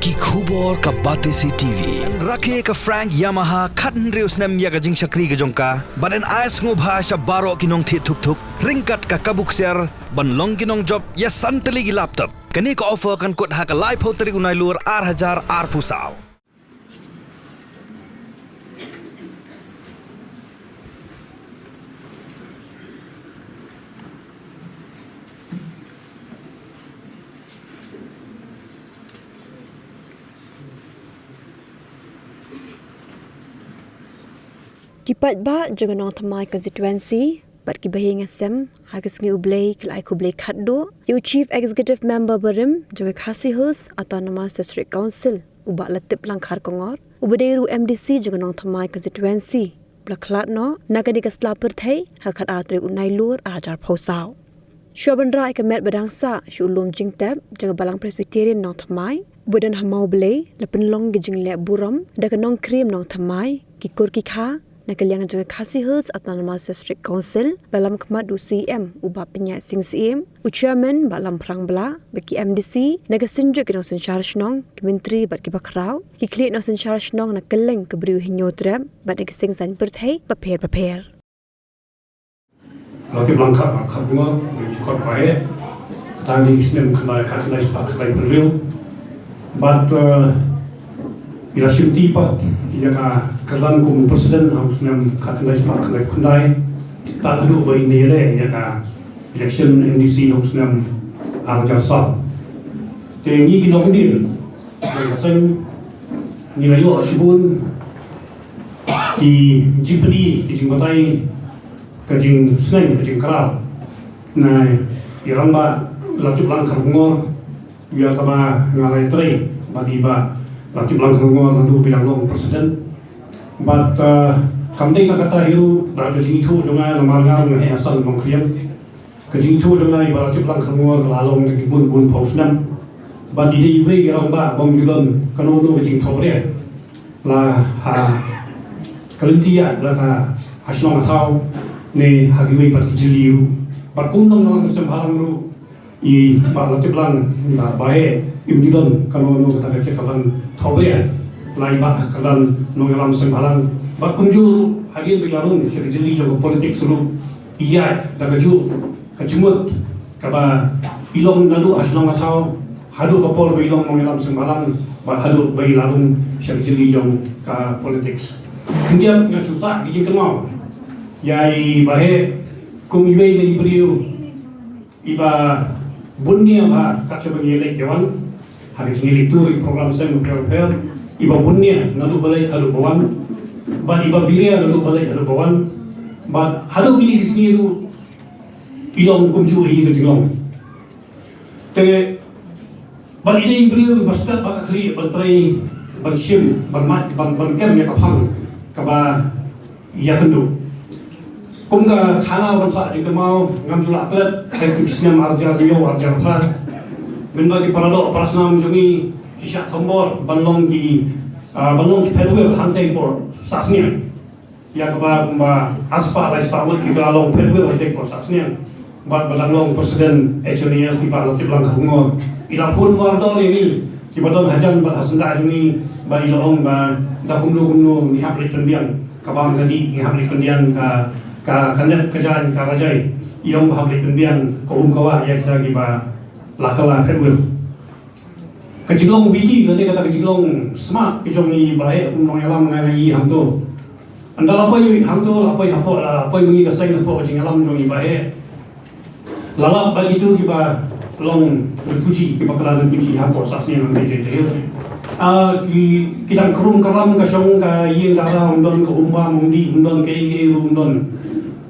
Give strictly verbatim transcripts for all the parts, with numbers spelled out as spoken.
Ki khubor ka Batesi T V. Rakhe ka Frank Yamaha khathynriew snem ïa ka jingshakri ka jong ka. Bad yn ai sngewbha sha baroh ki nongthied thuk thuk ryngkat ka kabu ksiar ban long ki nongjop ïa san tylli ki laptop. Kane ka offer kan kut ha ka laiphew tarik u Nailur ar hajar arphew saw. Ki paidbah jong ka Nongthymmai constituency bad ki bahaïing hasem ha ka sngi U Blei ki la ai khublei khatduh ïa u Chief Executive Member barim jong ka Khasi Hills Autonomous District Council, u Bah Latiplang Kharkongor, uba dei ruh u M D C jong ka Nongthymmai constituency, ba la khlad noh na kane ka sla pyrthei ha ka khatar tarik u Nailur ar hajar arphew saw. Shuwa ban rah ïa ka met ba dang sah sha u lum jingtep jong ka Balang Presbyterian Nongthymmai, uba don ha Mawblei, la pynlong ka jingleh burom da ka Nongkrem Nongthymmai, ki kur ki kha na ka liang jong ka Khasi Hills Autonomous District Council, la lam khmat da u C E M u Bah Pynïaid Sing Syiem, u Chairman Bah Lamphrang Blah, bad ki M D C, na ka synjuk ki nongsynshar shnong, ki myntri bad ki bakhraw, ki khlieh nongsynshar shnong na kylleng ka Bri u Hynñiewtrep bad na ka Seng Saiñ pyrthei bapher bapher. Latiplang Kharkongor, Bri Jukot Bae, tang ki snem khyndai, khatkhyndai spah khyndai phew hynriew. Bad, eh, ngi la shim ti pat ïa ka kyrdan kum president ha u snem khatkhyndai spah khyndai phew khyndai. Tad haduh ba ngin ïaleh ïa ka election M D C ha u snem ar hajar saw. Te ngi ki nongdien jong ka seng ngi la ïoh shibun ki jingpyni, ki jingbatai, ka jingsneng, ka jingkraw na i Rangbah Latiplang Kharkongor, ïa kaba nga la ïatrei bad i Bah Latiplang Kharkongor naduh ba i dang long president. Bad, eh, kam dei tang kata hi ruh, bad ka jingithuh jong nga namar nga ruh nga heh ha san Nongkrem. Ka jingithuh jong nga ïa i Bah Latiplang Kharkongor ka la long da ki bun bun phew snem. Bad i dei iwei i rangbah bym ju don kano kano ka jingthohbria, la ha ka lynti ïaid, la ha shnong ha thaw, ne ha kiwei pat ki jylliew. Bad kum nongïalam seng bhalang ruh, i Bah Latiplang, i Bah Bae, im ju don kano kano kata ka jaka ban thohbria, la i Bah ha kyrdan nongïalam seng bhalang. Bad kumjuh ruh hadien ba i la rung sha ka jylli jong ka politics ruh, i ïaid da kajuh ka jingmut kaba i long naduh ha shnong ha thaw haduh ka por ba i long nongïalam seng bhalang bad haduh ba i la rung sha ka jylli jong ka politics. Khyndiat nga shu sah ki jingkynmaw ïa i Bae kum iwei na i briew iba bun nia bha kat shaba ngi leit ïa wan ha ka jingïaleit tour, ïa program seng bapher bapher, iba bun nia naduh ba leit haduh ba wan, bad iba biria naduh ba leit haduh ba wan, bad haduh kine ki sngi ruh i long kumjuh hi ka jinglong. Te bad i dei i briew ba stad bad ka khlieh ban trei, ban shim, ban mad, ban, ban kem ïa ka phang kaba ïakynduh. Kum ka khana ban sah jingkynmaw ngam ju lah klet ha ki snem ar hajar hynñiew, ar hajar phra, mynba ki paradoh parasnam jong ngi ki shah thombor ban long ki, ah, ban long ki phet wir hangtei por sah sniang. Ïa kaba kumba arspah laispah ngut ki la long phet wir hangtei por sah sniang. Bad ba dang long president H N A F i Bah Latiplang Kharkongor, i la phone mardor ïa ngi kiba don hajan bad ha syndah jong ngi, bad i la ong ba da kumno kumno ngi hap leit pynbiang, ka bam ka dih ngi hap leit pynbiang, ka, ka, ka nep ka jaiñ ka rajai, i ong ba hap leit pynbiang ka um ka wah ïa kita kiba la kylla phet wir. Ka jinglong witi lane kata ka jinglong smat ka jong i Bae kum nongïalam nga ïa i hangto. Ynda la poi hangto, la poi hapoh, la poi ma ngi ka seng hapoh ka jingïalam jong i Bae, la lap ba kito kiba long refugee, kiba kylla refugee hapoh sah sniang nangta jong te. Ah, ki, ki dang krum kram ka shong ka ïing ka ra, um don ka um bam um dih, um don kaei kaei ruh um don.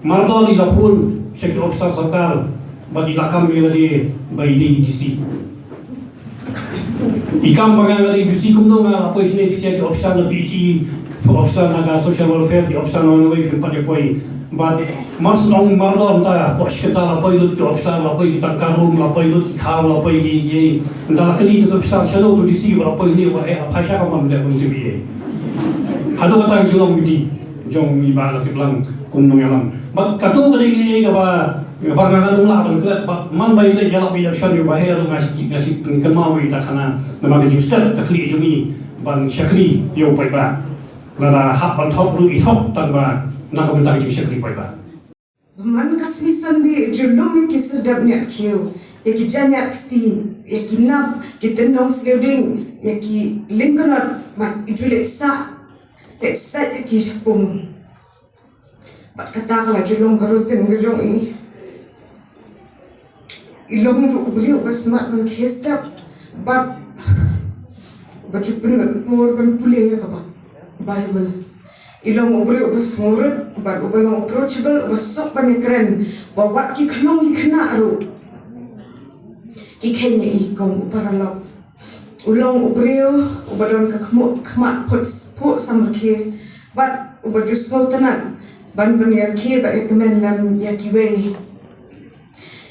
Mardor i la phone sha ki ophisar sorkar bad i la kam ïa lade ba i dei D C. I kam ba nga nga dei D C kumno, nga la poi shane D C, ki ophisar na P H E, ki ophisar na ka social welfare, ki ophisar na wei wei kim pat ïa poi. Bad mar sdang mardor mynta hapoh shi katta la poi lut ki ophisar, la poi ki tang ka rum, la poi lut ki khaw, la poi ki, ki, mynta la kylli ki ophisar shano tu D C ba la poi ne ba eh la phai sha ka mon de bun T V A. Haduh kata ka jinglong witi jong i Bah Latiplang kum nongïalam. Bad kato ka dei kaba Ba nga la lung lah ban klet ba man ba ïaleh ïalap election ïa u Baher ruh nga shi, nga shi pynkynmaw ïa ka khana namar ka jingstad ka khlieh jong i ban shakri ïa u paidbah. Lada hap ban thok ruh i thok tang ba na ka bynta ka jingshakri paidbah. Man ka sngi Sunday ju lum ïa ki serdep ñiat khiew, ïa ki jaiñiat kti, ïa ki nap, ki tyndong sngewding, ïa ki lyngknot, bad ju leh sah, leh sah ïa ki shapung. Bad kata ka la ju long ka routine ka jong i. I long ruh u briew uba smat ban khie step bad uba ju pynlut por ban pule ïa ka Bible. I long u briew uba sngewrit bad uba long approachable, uba suk ban ïakren, uba wat ki khlung ki khynnah ruh ki kheiñ ïa i kum u paralok. U long u briew uba don ka khmu-, khmat phuh, phuh samrkhie bad uba ju sngewtynnat ban pynïarkhie bad ïakmen lem ïa kiwei.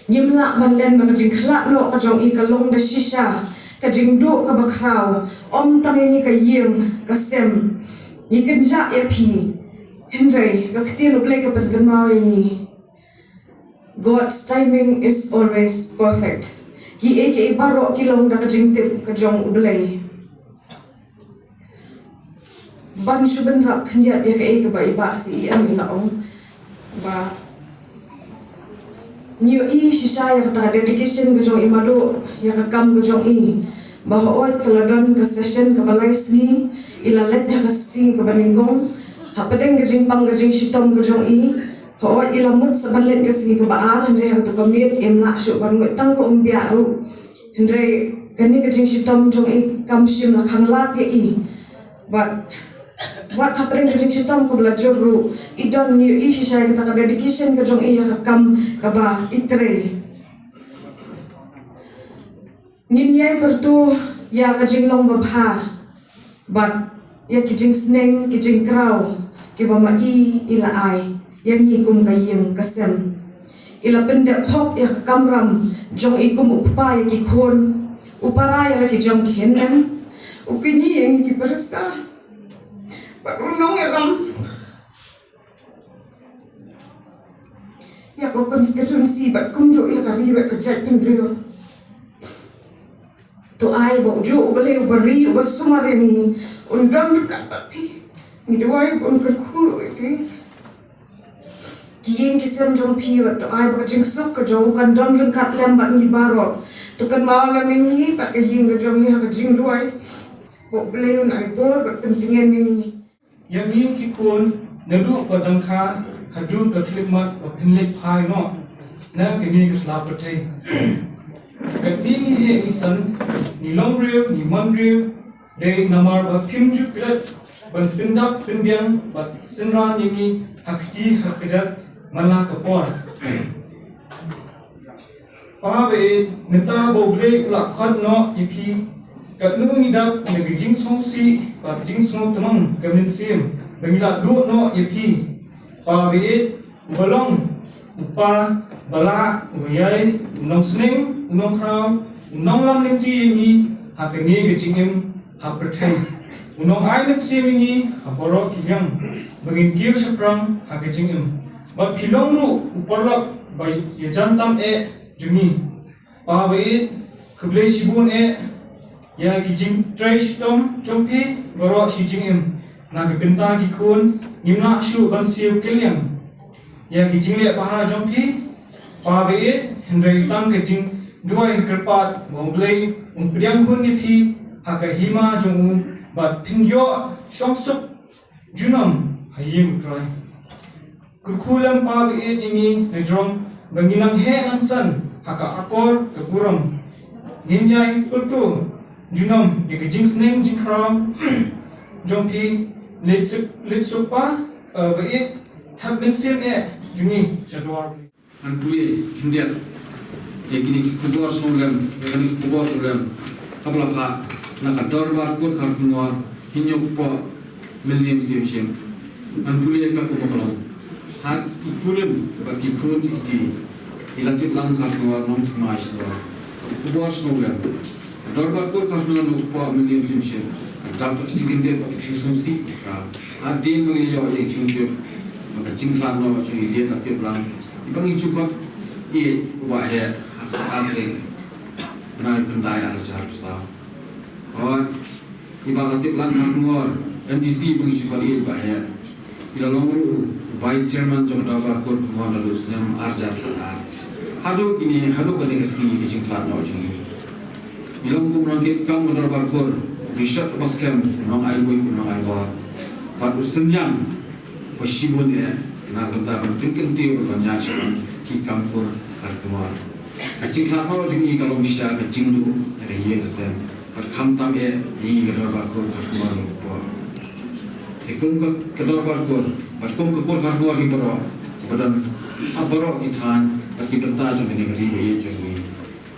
Ngim lah ban len ba ka jingkhlad noh ka jong i ka long da shisha, ka jingduh kaba khraw, ym tang ïa ngi ka ïing ka sem. Ngi kynjah ïa phi. Hynrei ka ktien U Blei ka pynkynmaw ïa ngi, God's timing is always perfect. Kiei kiei baroh ki long da ka jingtip ka jong U Blei. Ban shu bynrap khyndiat ïa kaei kaba i Bah C E M i la ong ba ngi ïohi shisha ïa kata ka dedication ka jong i Mado ïa ka kam ka jong i. Ba hooid ka la don ka session kaba lai sngi, i la leit ha ka sngi kaba nyngkong. Hapdeng ka jingpang ka jingshitom ka jong i, hooid i la mut sa ban leit ka sngi kaba ar, hynrei ha kato ka miet im lah shuh ban mut tang ka umbiah ruh. Hynrei kane ka jingshitom jong i kam shym la khanglad ïa i. Bad wat hapdeng ka jingshitom kaba la jur ruh, i don, ngi ïohi shisha ïa kata ka dedication ka jong i ïa ka kam kaba i trei. Ngin ïai pyrto ïa ka jinglong babha bad ïa ki jingsneng ki jingkraw kiba ma i i la ai ïa ngi kum ka ïing ka sem. I la pyndep hok ïa ka kamram jong i kum u kpa ïa ki khun, u para ïa la ki jong ki hynmen, u kñi ïa ngi ki pyrsa bad u nongïalam ïa ka constituency bad kumjuh ïa ka ri bad ka jaitbynriew. To ai ba u juh U Blei uba ri uba sumar ïa ngi un don ryngkat bad phi. Ngi duwai ba un kyrkhu ruh ïa phi. Ki ïing ki sem jong phi bad to ai ba ka jingsuk ka jong u kan don ryngkat lem bad ngi baroh. To kynmaw lem ïa ngi bad ka ïing ka jong ngi ha ka jingduwai. Ba U Blei un ai bor bad pyntngen ïa ngi. Ïa ngi ki khun, naduh ka dang kha haduh ka khyllipmat ba phin leit phai noh na kane ka sla pyrthei. Katne ngi heh ngi san, ngi long briew, ngi mon briew, dei namar ba phim ju klet ban pyndap pynbiang bad synran ïa ngi ha kti ha kjat man la ka por. Pa ba ïeit, mynta ba U Blei u la khot noh ïa phi, katno ngi dap na ka jingsngewsih bad jingsngewtymmen ka mynsiem ba ngi la duh noh ïa phi. Pa ba ïeit, uba long u pa ba lah, uba ïai, u nongsneng, u nongkhraw, u nonglam lynti ïa ngi ha kane ka jingim ha pyrthei. U nongai mynsiem ïa ngi ha baroh ki liang ba ngin kiew shaphrang ha ka jingim. Bad phi long ruh u paralok ba ïajan tam eh jong ngi. Pa ba ïeit, khublei shibun eh ïa ki jingtrei shitom jong phi baroh shi jingim. Na ka bynta ki khun ngim lah shuh ban siew kylliang ïa ki jingleh bha jong phi, Pa ba ïeit, hynrei tang ka jingduwai kyrpad ba U Blei un pdiang hun ïa phi ha ka hima jong u bad phin ïoh shongsuk junom ha ïing U Trai. Kyrkhu lem Pa ba ïeit ïa ngi na jrong ba ngi nang heh nang san ha ka akor ka burom. Ngin ïai pyrto junom ïa ka jingsneng jingkhraw jong phi. Leit suk, leit suk Pa, eh, ba ïeit, thad mynsiem eh jong ngi sha dwar. Ngan pule khyndiat ïa kine ki khubor sngewlem, ïa kine ki khubor sngewlem kaba la phah na ka Dorbar Kur Kharkongor, Hynñiewkpoh Mylliem Shim Shim. Ngan pule ïa ka kumba ka long. Ha ki kurim bad ki khun ki kti, i la tip lang Kharkongor, Nongthymmai shnong. Ka khubor sngewlem. Dorbar Kur Kharkongor, Hynñiewkpoh Mylliem Shim Shim. Ka dap ka jingkyndit bad ka jingsngewsih. Hadien ba ngi ïoh ïa ka jingtip, ba ka jingkhlad noh jong i Liet la tip lang. Ba ngi ju khot Ïeit u Bah Heh ha ka khatar tarik bnai khyndai ar hajar arphew saw. Hooid, i Bah Latiplang Kharkongor, M D C Bungshibar, ïeit u Bah Heh. I la long ruh u Vice Chairman jong ka Dorbar Kur Kharkongor naduh u snem ar hajar khatar. Haduh kine, haduh kane ka sngi ka jingkhlad noh jong ngi. I long kum u nongkitkam ka Dorbar Kur, u dei shot uba skhem, u nongai buit, u nongai bor. Bad u synñiang ba shibun eh na ka bynta ban pynkyntiew bad ban ïaid shaphang ki kam kur Kharkongor. Ka jingkhlad noh jong ngi ka long shisha ka jingduh na ka ïing ka sem bad khamtam eh ngi ka Dorbar Kur Kharkongor ngi por. Te kum ka, ka Dorbar Kur bad kum ka kur Kharkongor ngi baroh, ba don ha baroh ki thaiñ bad ki bynta jong kane ka ri ba ïeit jong ngi.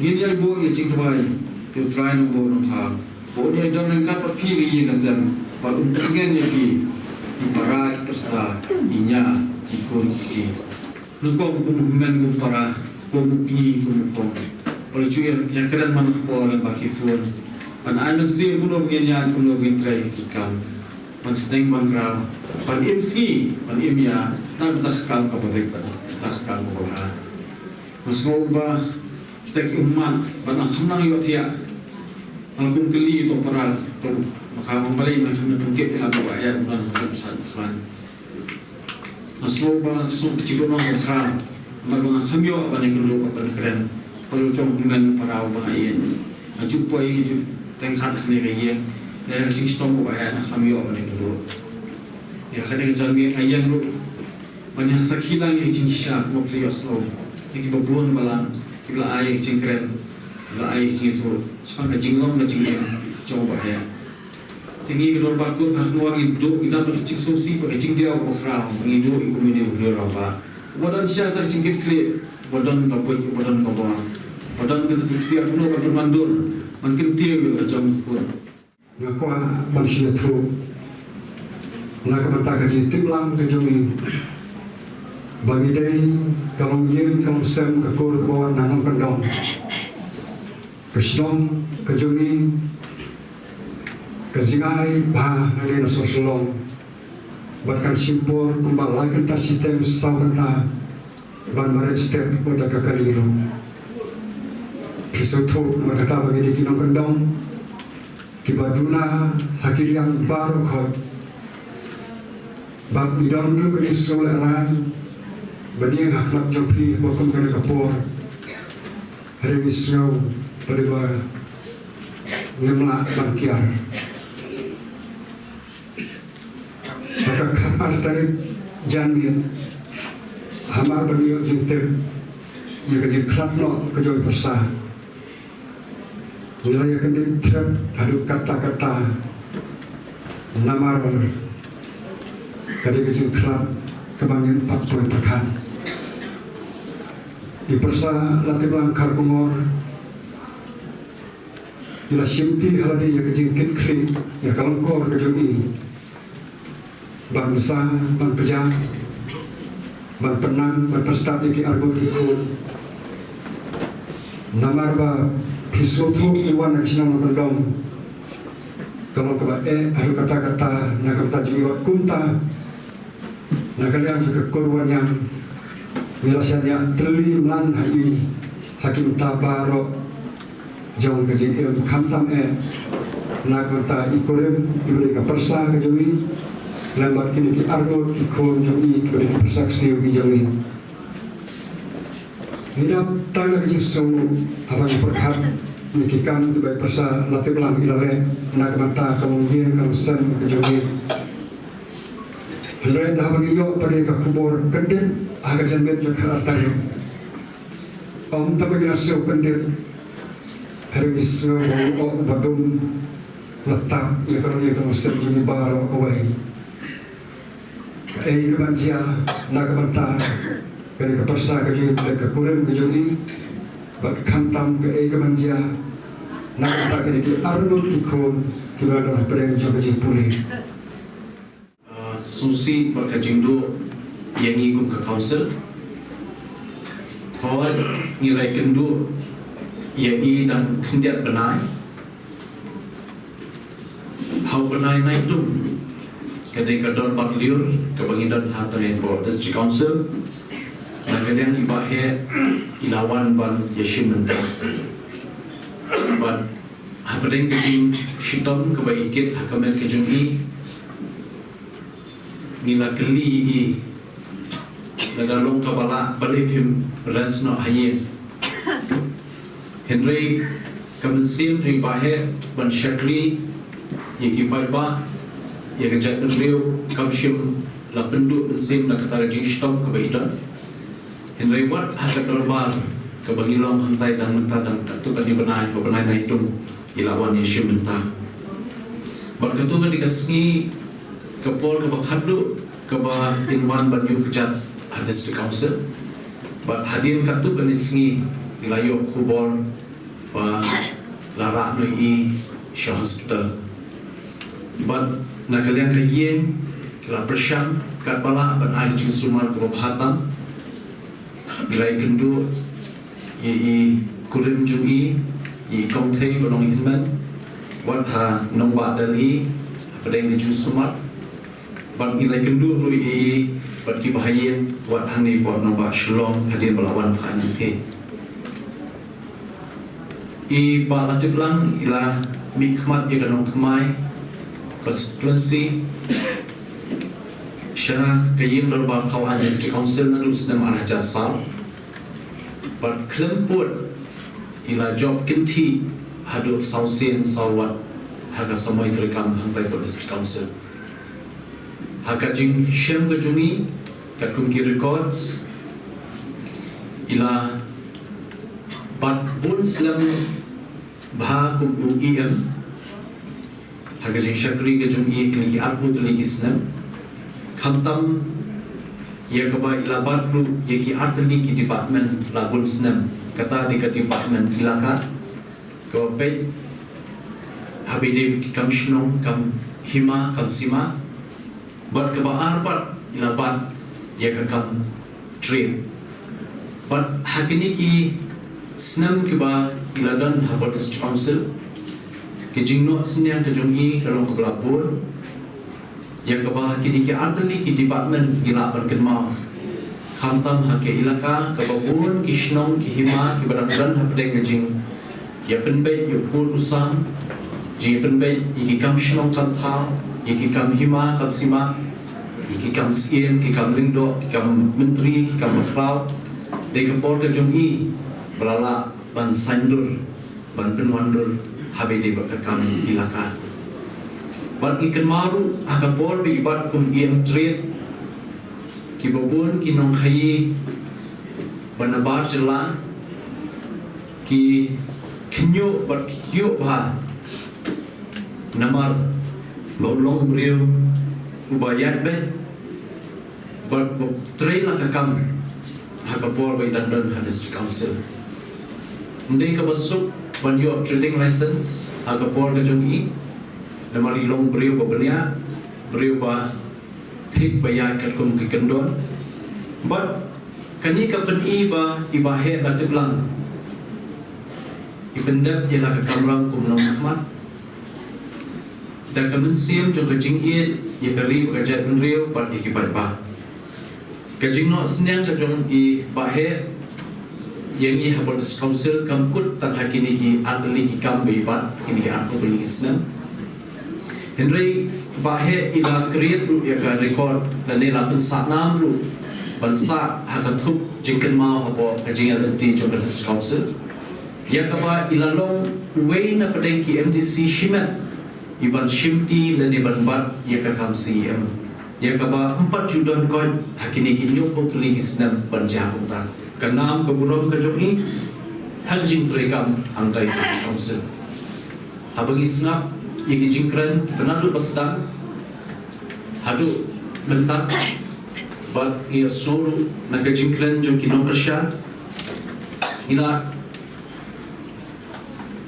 Ngin ïai buh ïa ka jingduwai ïa u Trai Nongbuh Nongthaw ba un ïai don ryngkat bad phi ka ïing ka sem bad un pyntngen ïa phi, ki para ki pyrsa, ki ñia, ki khun ki kti. Nyngkong kum u hynmen kum u para, kum u kñi kum u kong, ba la ju ïa, ïakren man ka por lyngba ki phone ban ai mynsiem kumno ba ngin ïaid, kumno ba ngin trei ki kam, ban sneng ban khraw, ban im sngi ban im ïa, na ka bynta ka kam kaba beit bad na ka bynta ka kam kaba bha. Nga sngew ba kita ki ummat ba nga kham nang ïohthiah. Nga kum kylli to para to, ma ka, ma balei ma kham nang pyntip ïa la ba ïa u nang kham sa khlan. Nga sngew ba sngew ka jingdon ba khraw. Namar ba nga kham ïoh ban ïakynduh ban ïakren. Ba la jong hynmen para ba nga ïeit. Nga ju poi, nga ju teng khat ha kane ka ïing. Ïa ka jingshitom ba ïa nga kham ïoh ban ïakynduh. Ïa kane ka janmiet nga ïeng ruh ban ïa sakhi lang ïa ka jingshisha, kumba ki la ïohsngew ïa kiba bun balang kiba la ai ïa ka jingkren, kiba la ai ïa ka jingïathuh shaphang ka jinglong ka jingim jong u Bah Heh. Te ngi ka Dorbar Kur Kharkongor ngi duh, ngi dap da ka jingsngewsih bad ka jingdiaw kaba khraw ba ngi duh ïa u Mynnor Rangbah uba don shisha ha ka jingkitkhlieh, uba don ka buit, uba don ka bor, uba don ka ktien kumno ban pynwandur, ban kyntiew ïa la ka jong ka kur. Nga kwah ban shu ïathuh na ka bynta ka jingtip lang ka jong ngi ba ngi dei ka longïing ka longsem, ka kur kaba wan na nongkyndong. Ka shnong ka jong ngi, ka jingai bha nangne na sor Shillong bad kan shim por kumba lai kynta shiteng saw kynta ban mareh step wat da ka kali ruh. Phi sngewthuh namar kata ba ngi dei ki nongkyndong kiba duna ha ki liang baroh khoit. Bad ngi don ruh ka jingsngew lehraiñ ban ïeng ha khmat jong phi ha kum kane ka por. Hynrei ngi sngew ba dei ba ngim lah ban kiar. Ha ka khatar tarik janmiet, hamar ba ngi ïoh jingtip ïa ka jingkhlad noh ka jong i pyrsa, ngi la ïa kyndit thret haduh katta katta namar ka dei ka jingkhlad kaba ngim pat poi pyrkhat. I pyrsa Latiplang Kharkongor i la shimti ha lade ïa ka jingkitkhlieh ïa ka lyngkor ka jong i ban bsa, ban pjah, ban pynnang, ban pynstad ïa ki arngut ki khun. Namar ba phi sngewthuh, i wan na ka shnong nongkyndong ka long kaba eh haduh katta katta na ka bynta jong i, wat kumta na ka liang jong ka kur Wanniang ngi la shaniah tylli mlan ha i ha ki bynta baroh jong ka jingim, khamtam eh na ka bynta i kurim iba dei ka pyrsa ka jong i, lem bad kine ki arngut ki khun jong i kiba dei ki pyrsa ksiew ki jong i. Ngi dap tang da ka jingsngewlem haba ngi pyrkhat ïa ki kam kiba i pyrsa Latiplang i la leh na ka bynta ka longïing ka longsem ka jong i. Hynrei da haba ngi ïoh pat ïa ka khubor kyndit ha ka janmiet jong ka khatar tarik, ym tang ba ngi la sngew kyndit, hynrei ngi sngew ba u, u badum la tap ïa ka longïing ka longsem jong ngi baroh kawei. Kaei kaban jia na ka bynta kane ka pyrsa ka jong i, ka kurim ka jong i, bad khamtam kaei kaban jia na ka bynta kine ki arngut ki khun kiba la don hapdeng jong ka jingpule. Ah, sngewsih bad ka jingduh ïa ngi kum ka council. Hooid, ngi la ïakynduh ïa i dang khyndiat bnai. Ha u bnai Naitung, ka dei ka dorbar lyiur kaba ngi don ha Tangeinbor District Council. Na ka liang i Bah Heh i la wan ban ïashim bynta. Bad hapdeng ka jingshitom kaba i kit ha ka met ka jong i, ngi la kylli i, lada long kaba lah, balei phim rest noh ha ïing. Hynrei ka mynsiem jong i Bah Heh ban shakri ïa ki paidbah, ïa ka jaitbynriew, kam shym la pynduh mynsiem na kata ka jingshitom kaba i don. Hynrei wat ha ka dorbar kaba ngi long hangtai dang mynta, dang katto katne bnai, ba bnai Naitung i la wan ïashim bynta. Bad katto katne ka sngi, ka por kaba khatduh kaba in wan ban ïuh kjat ha District Council. Bad hadien katto katne sngi i la ïoh khubor ba la rah noh ïa i sha hospital. Bad na ka liang ka ïing ki la pyrshang katba lah ban ai ka jingsumar kaba bha tam. Ngi la ïakynduh ïa i kurim jong i, i kong Thei ba long i hynmen, wat ha nongbah Delhi, hapdeng ka jingsumar. Bad ngi la ïakynduh ruh ïa i bad ki bahaïing, wat hangne hapoh nongbah Shillong, hadien ba la wan phai na Delhi. I Bah Latiplang i la mihkhmat ïa ka Nongthymmai constituency sha ka ïing dorbar thaw aiñ District Council naduh snem ar hajar saw. Bad khlem pud i la jop kynthih haduh saw sien saw wat ha ka samoi treikam hangtai hapoh District Council. Ha ka jingshem ka jong i, katkum ki records, i la bat bun slem bha kum u E M ha ka jingshakri ka jong i kine ki arphew tylli ki snem. Khamtam ïa kaba i la bat ruh ïa ki artylli ki department la bun snem, kata dei ka department elaka, kaba peit haba ïadei bad ki kam shnong, kam hima, kam sima. Bad kaba ar pat i la bat ïa ka kam trade. Bad ha kine ki snem kiba i la don hapoh District Council, ka jingnoh synñiang ka jong i ka long kaba la bun. Ïa kaba ha kine ki artylli ki department ngi lah ban kynmaw. Khamtam ha ka elaka kaba bun ki shnong ki hima kiba dang don hapdeng ka jing ïa pynbeit ïa u pud u sam, jingïapynbeit ïa ki kam shnong kam thaw, ïa ki kam hima kam sima, ïa ki kam syiem, ki kam lyngdoh, ki kam myntri, ki kam bakhraw. Dei ka por ka jong i ba la lah ban saiñdur, ban pynwandur haba ïadei bad ka kam elaka. Bad ngi kynmaw ruh ha ka por ba i bat kum E M Trade, kiba bun ki nongkhaïi ba na bar jylla ki khynñiuh bad ki kyiuh bha namar ba u long u briew uba ïaid beit bad ba trei la ka kam ha ka por ba i dang don ha District Council. Ym dei kaba suk ban ïoh trading license ha ka por ka jong i namar i long briew ba bniah, briew ba thik ba ïaid katkum ki kyndon. Bad kane ka pyni ba i Bah Heh Latiplang i pyndep ïa la ka kamram kum nongmihkhmat da ka mynsiem jong ka jingïeit ïa ka ri bad ka jaitbynriew bad ïa ki paidbah. Ka jingnoh synñiang ka jong i Bah Heh ïa ngi hapoh District Council kam kut tang ha kine ki artylli ki kam ba i bat, kine ki arphew tylli ki snem. Hynrei Bah Heh i la create ruh ïa ka record lane la pynsah nam ruh ban sah ha ka thup jingkynmaw hapoh ka jingïaid lynti jong ka District Council, ïa kaba i la long uwei na pdeng ki M D C shimet i ban shimti lane ban bat ïa ka kam C E M, ïa kaba ym pat ju don koit ha kine ki hynñiewphew tylli ki snem ban jia kumta. Ka nam ka burom ka jong i ha ka jingtrei kam hangtai ka District Council. Haba ngi sngap ïa ki jingkren ba naduh ba sdang haduh mynta, bad ngi ïohsngew ruh na ka jingkren jong ki nongkyrshan, ngi la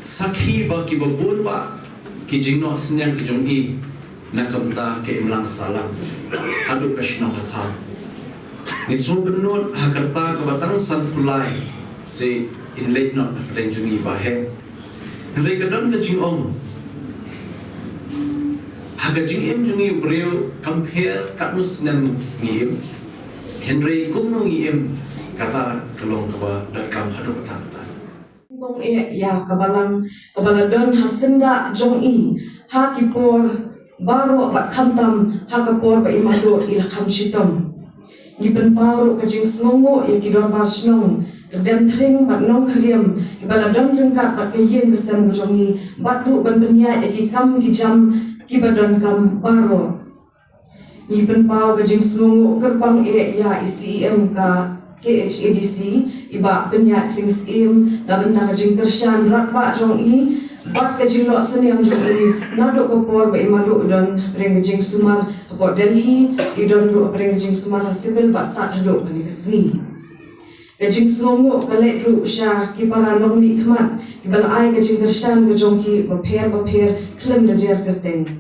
sakhi ba kiba bun bah ki jingnoh synñiang ki jong i na ka bynta ka imlang sahlang haduh ka shnong ka thaw. Ngi sngewbynnud ha ka rta kaba tang sanphew lai, sa in leit noh na pdeng jong i Bah Heh. Hynrei ka don ka jingong ha ka jingim jong i u briew, kam pher katno snem ngi im, hynrei kumno ngi im Kata ka long kaba donkam haduh katta katta. Kong eh ïa ka balang kaba la don ha syndah jong i ha ki por baroh bad khamtam ha ka por ba i madu i la kham shitom. Ngi pynpaw ruh ka jingsngewnguh ïa ki dorbar shnong, ka dem thring bad nongkhriam kiba la don ryngkat bad ka ïing ka sem ka jong ngi bad ruh ban pynïaid ïa ki kam ki jam kiba donkam baroh. Ngi pynpaw ka jingsngewnguh kyrpang eh ïa i C E M ka K H A D C, i Bah Pynïaid Sing Syiem, na bynta ka jingkyrshan radbah jong i bad ka jingnoh synñiang jong i naduh ka por ba i madu i don hapdeng ka jingsumar hapoh Delhi, i don ruh hapdeng ka jingsumar ha civil bad tad haduh kane ka sngi. Ka jingsngewnguh ka leit ruh sha ki para nongmihkhmat kiba la ai ka jingkyrshan ka jong ki bapher bapher khlem da jer kyrteng.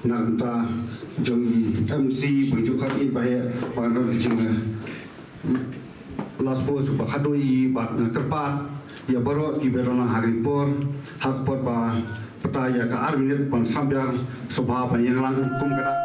Na ka bynta jong i M C ba ju khot i ba heh ba ngan don ka jing, eh, last post ba khadduh i bad nga kyrpad ïa baroh kiba don ha kane ka por, ha ka por ba pynta ïa ka ar minit ban sambiar sngewbha ban ïeng lang kum ka dak.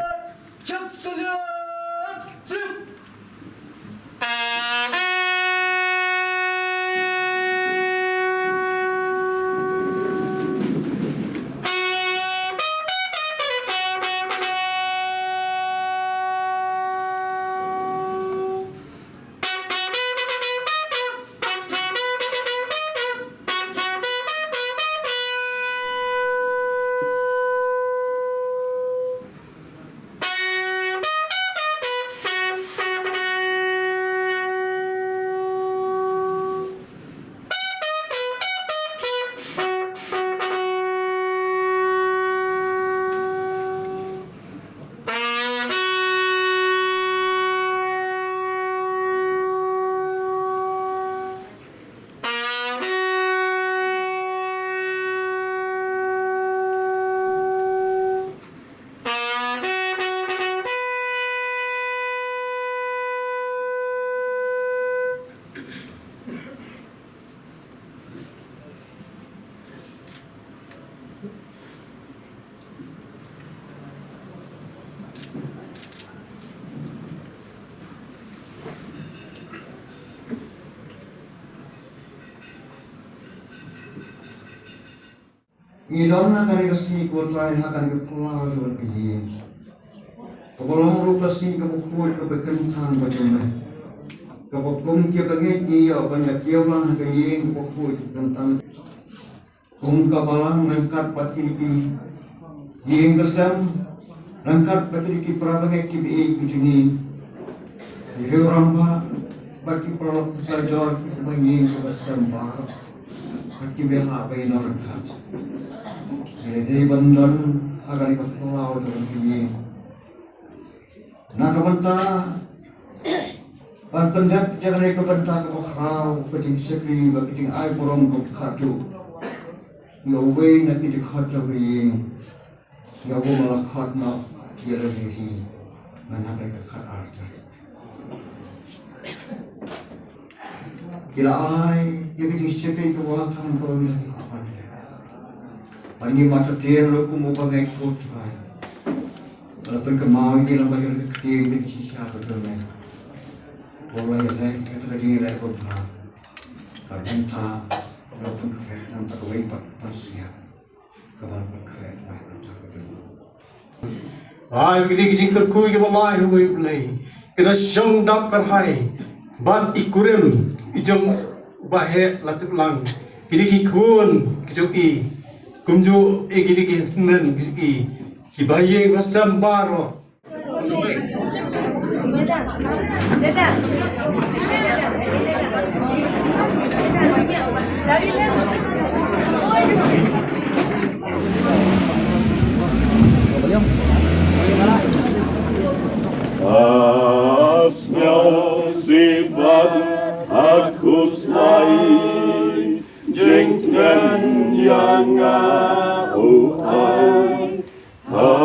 Ngi don ha kane ka sngi ko Trai ha kane ka phyllaw jong ka ïing, kaba long ruh ka sngi kaba khuid kaba kyntang ba jong me, kaba kum kiba ngeit ngi ïoh ban ïa kiew lang ha ka ïing kaba khuid kaba kyntang. Kum ka balang ryngkat bad kine ki ïing ki sem, ryngkat bad kine ki para bangeit kiba ïeit ki jong ngi, ki riew rangbah bad ki paralok ki parajor kiba ïeit kiba sem bad kiba lah ban ïehnoh ryngkat. Ngi la dei ban don ha kane ka phyllaw jong ka ïing. Na ka bynta ban pyndep ïa kane ka bynta kaba khraw, ka jingshakri bad ka jingai burom kaba khadduh, ïa uwei na ki dkhot jong ka ïing, ïa uba la khot noh ïa lade hi, man ha kane ka khatar tarik. Ki la ai ïa ka jingshakri kaba la thang kaba mih ha ban. Bad ngi martin ruh kum u bangeit ko Trai, la pynkynmaw ïa ngi lyngba ïa ka ktien ka jingshisha ka jong me. Ko la ïaleh kata ka jingïaleh kaba bha. Bad mynta la pynkhreh na ka bynta kawei pat ka parsia kaba la pynkhreh na ka bynta ka jong me. Ai, kine ki jingkyrkhu kiba lai ha U Blei, ki da shong dap kyrhai bad i kurim i jong u baheh la tiplang. Kine ki khun ki jong i, kumjuh i kine ki hynmen ki jong i, kiba ïeng ba sem baroh. Ka sngewsih bad ka khuslai, jingkren ïa nga, oh ai. Ka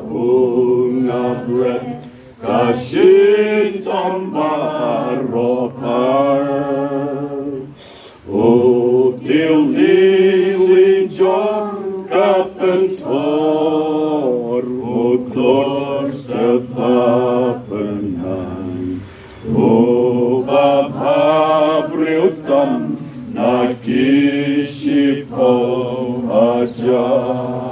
u nga bret, ka shitom baroh kar. U tieng lili jong ka pynthor, u klor step ba pynang. U ba bha briew tam na ki shiphew hajar.